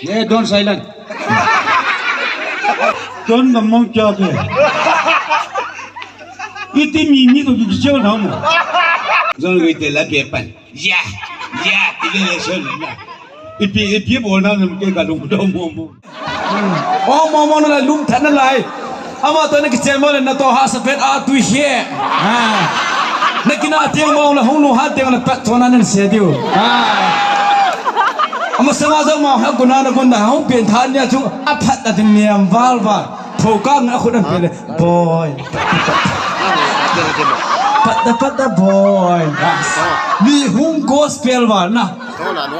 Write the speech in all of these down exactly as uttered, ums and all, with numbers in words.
Eh, don't silent. Don't ngam mong cha ke. Iti mi ni to ki cheo na mo. Jong wei te la pe pan. Ya, ya, ti le le so na. Ipi, ipi bol na nam ke ka lung do mo mo. O mo mo na lum tha na lai. Ama to na kichen mo le na to ha sa pet a tu he. Ha. Na kina tiang mo la hung lu ha tiang la pat to na nen se diu. Ha. Ama sama jong mo ha kuna na kun da hung pen tha nia chu a phat na ting niam val val. Tho ka na khut an pe le. Boy. Pat da pat da boy. Mi hung gospel val na.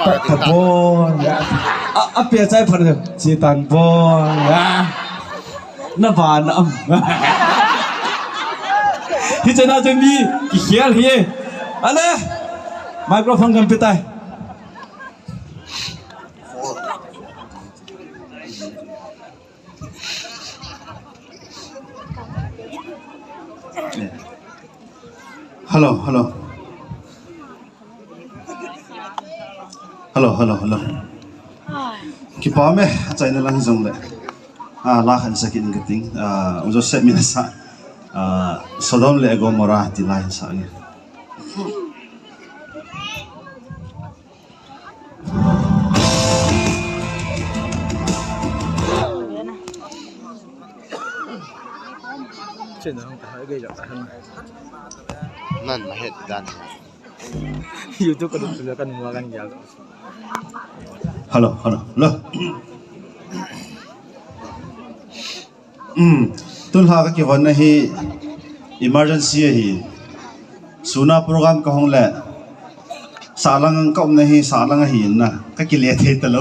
Pat da boy. A, a pe chai phat na. Chi tan boy. Na van am. Hiche na chu mi kikhel hi. Ale. Microphone kan pe tai. Hello, hello. Hello, hello, hello. Kipa me, achaina lang jong le. Ah, la khan sa kit ning ka ting. Ah, u Joseph min sa. Ah, Sodom le Gomorrah ti la hin sa nge. Nan ma het dan. YouTube ka duk tu kan mua kan gel. Hello, hello, hello. Um, tun la ka kivon na hi emergency ahi. Suna program ka hong le. Salang ka um na hi, salang ahi na. Ka kile thei ta lo.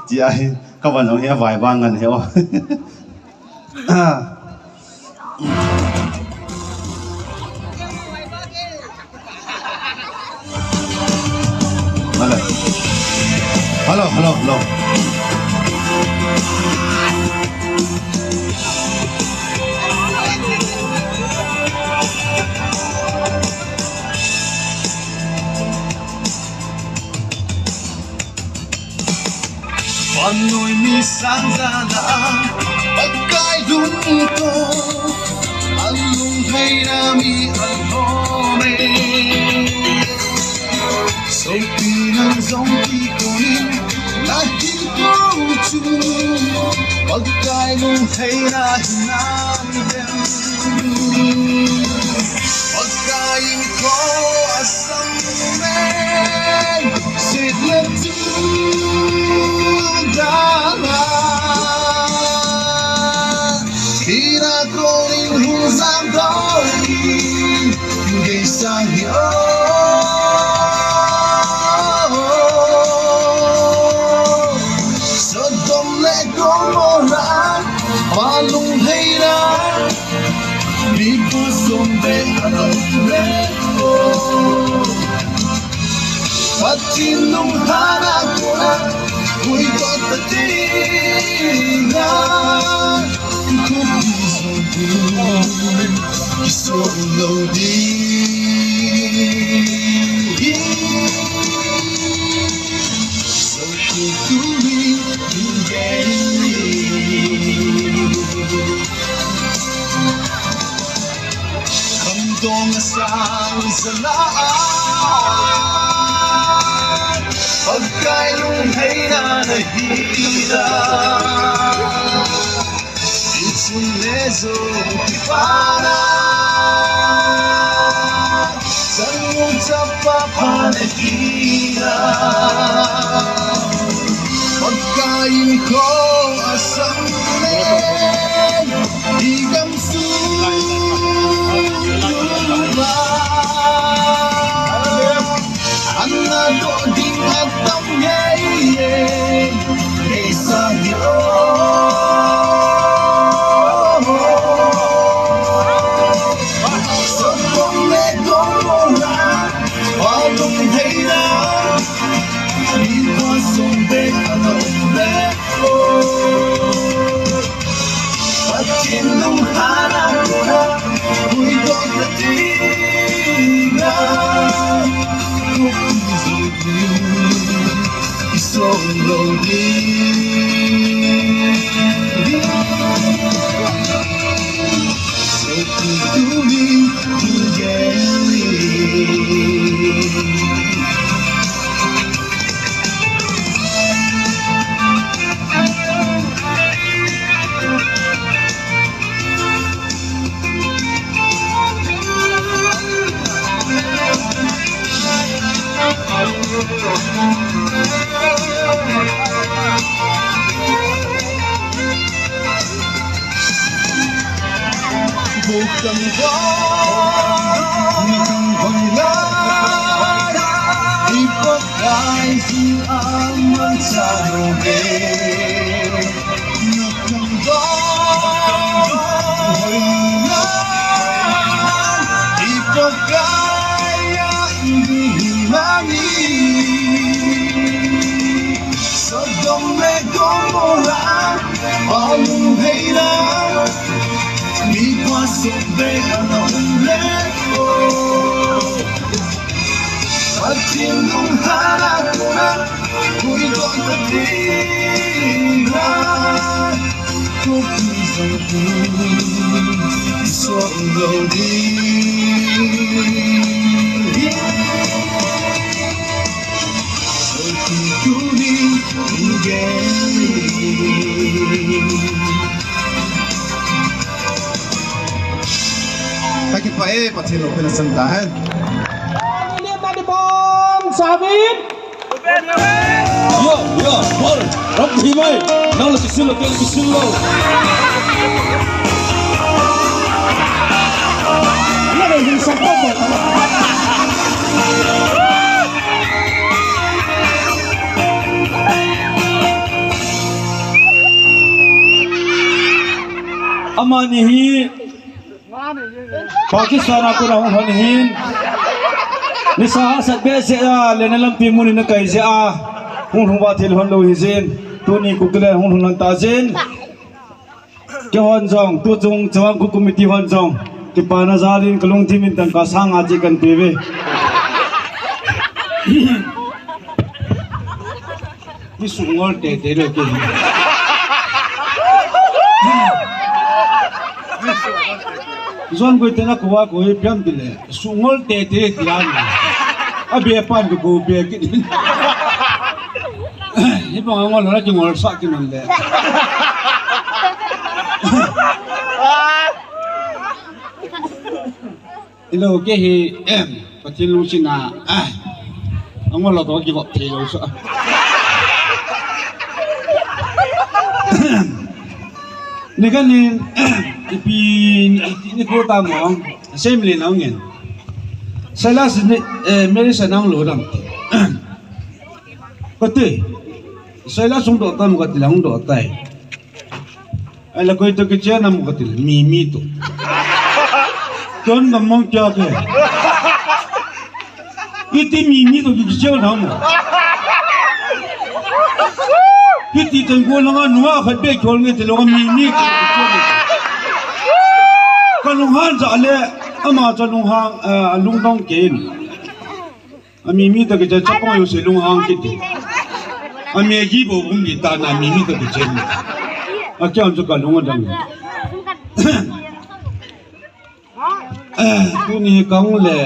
Ti ahi, ka van jong hi a vai bang ngan hi o. Ah. Hello. Hello, hello, hello. Vannoimi sang jana, Pakai lungto, alunglhaina mi alhome. Sopi nang jong kikon in, nahin kou chu, Pakai lunglhaina hinam dem. Pakai in kou asam men, sit le tu dala. Kina kou in hung jam doi, gei sang hi o. Sodom le Gomorrah, pa lunglhaina, mi pu som be a lunglhai o. Pathen lunghanna kona, hui to ta ti na, ku pi so du, ki so lo di. So ki tu mi, mi ge. Khamdong asang jana a, Pakai lunglhaina nahi da. Ichun le jo kipana, Changmu chapa pa nahi da. Pakai in kou asam le, i gam sung uva. Ana doh ding atam ngei e, ngei sa hi o. Sodom le Gomorrah, pa lunglhaina, mi pa Ka kipah e, Pathen loupi na sang tahen. Yo, yo, bol. Ram thi mai. Nang la kisil lo, kei la kisil lo. Na le hin sa pa pa. Amani hi Pakistan a kona hung lhon ahin. Nisa hahsat behseh a, lena lampi mun in akai jeh a, hung lhung uva thil lhon lou hijin. Tuni Kuki le hung lhung lhon ta jin. Keihon jong, tuchung Chavang Kut Committee hon jong, kipana jal in kalungthim in tangka sang nga cheh kahin peuve. Isuh ngol tete lou kei. John Guite na kuva kuve piam tile. Isuh ngol tete tilan. Abe pan ku kuve kit. Ibang ngol la kingol sa kinan le. Ilo kei hi, em, Pathen lungset na, ah, angol lo to kivop thei lou sa. Ni kan ni, ipi, ni, ni ko ta mo, same le na ngen. Silas ni, eh, Mary sa nang lo dam. Kati, Silas sung do tam kati lang do tai. Ai la koi to kichen nam kati mi mi to. Ton nam mong kya ke. Iti mi mi to kichen nam. Iti tan ko langa nua khat be khol nge te lo mi mi to kichen. Ka lunghan ja le ama cha lunghan, eh, lungdong kein. Ami mi ta kicha chapang yo se lunghang kiti. Ami agi bo bung di ta na mi mi ta kichen. Akia chu ka lung adang. Eh, tuni kang le,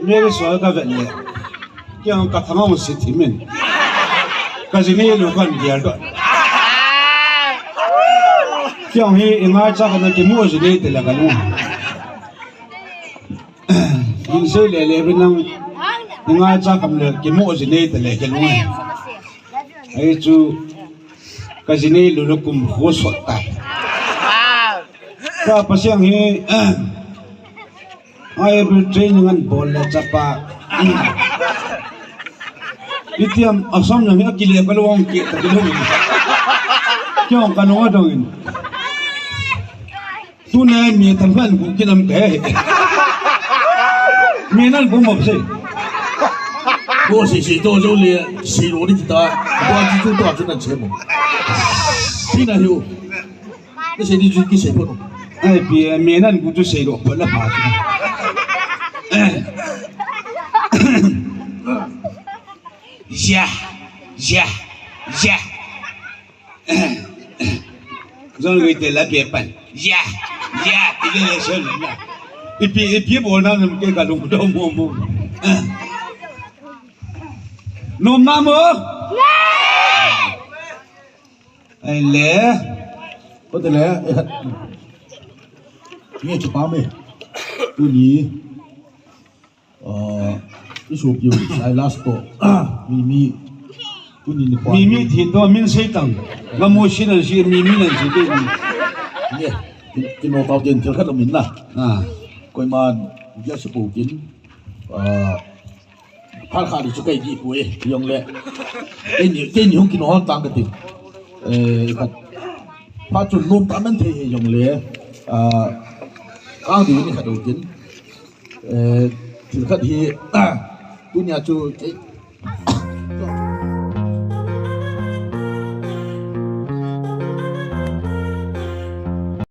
Mary so ka vet le. Kiang ka thangam se thimin. Ka jing ye lo kan dia do. Kiang hi inga cha ka na kimu jing ye te la ka lung. Hin sei le le bin nang. Nga cha kam le kimu jing ye te le ke lung. Ai chu ka jing ye lo lo kum ho sot tai. Ka Pasian hi, ai bi training an bol le chapa. Itiam asam yang hi akile ka lung ke ta ke lung. Kiong ka lung adong in. Tuna mi tam kan ku kinam ke. Mi nan ku mop se. Ko se se to jo le se ro ni ta. Ko ti tu to tu nan se mo. Tina hiu. Ni se ni ju ki se po. Ai pi mi nan ku tu se ro po la pa. Ya, ya, ya. John Wei te la pe pan. Ya, ya, ti le le son na. Ipi, ipi bol na nam ke ka lung do mo mo. Nom na mo? Ai le. Ko te le. Nge chu pa me. Tuni. Ah, isu piu, Silas to. Mimi. Tuni ni kwa. Mimi thi to min sei tang. Ngamo si nan si, Mimi nan si te. Ye. Kino tau tin thil khat min na. Ah. Koima, ya se po kin. Ah, phal kha di chu kai di pu e, yong le. Kei ni, kei ni hung kino hon tang ka ti. Eh, khat. Pha chun nom ta men thei he yong le. Ah, kang di ni khat u tin. Eh, thil khat hi, ah, tunia chu, eh,